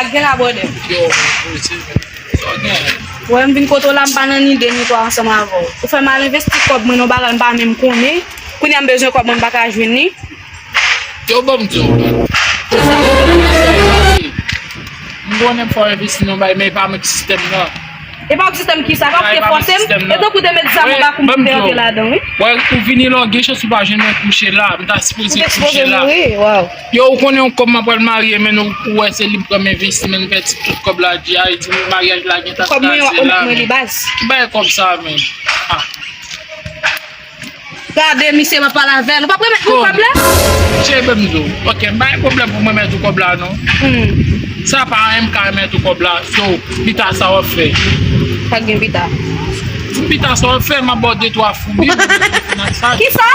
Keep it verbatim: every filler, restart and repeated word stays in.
Ak gen la, brother. Yo, poze. Sa w gen? Wè, m vin kote w la, m pa nan ni de ni twa ansanm avè w. Ou fè m al envesti kòb mwen nan bagay m pa menm konnen. Kounye a m bezwen kòb mwen, m pa ka jwenn li. Yo, ban m di w. M konnen m fè w envesti nan bagay, men e pa mwen ki sistèm nan. E pa w sistèm ki sa, pa w te fòse m. E tankou te met zam anba kou m pou te antre ladan, wi. Wè, ou vini la, gen chans ou pa jwenn mwen kouche la. M ta sipoze kouche la. Wi, waw. Yo, ou konnen yon kòb mwen pral marye, men ou wè se li m pran m envesti, men m pèdi tout kòb la, di Ayiti, maryaj la gen tan kraze la. Kòb mwen yo, mwen li baz. Ki bagay kòb sa, men? Ah. Gade, misye, m ap pale avè l. Ou p ap remèt mwen kòb la? Cheri, ban m di w. Ok, m pa gen pwoblèm pou mwen remèt ou kòb la, non. Sa pa anyen m ka remèt ou kòb la. So, pita sa w ap fè? Pa gen pita. Pou pita sa w ap fè, m ap ba w de twa foubi pou w fè finans sa. Kisa?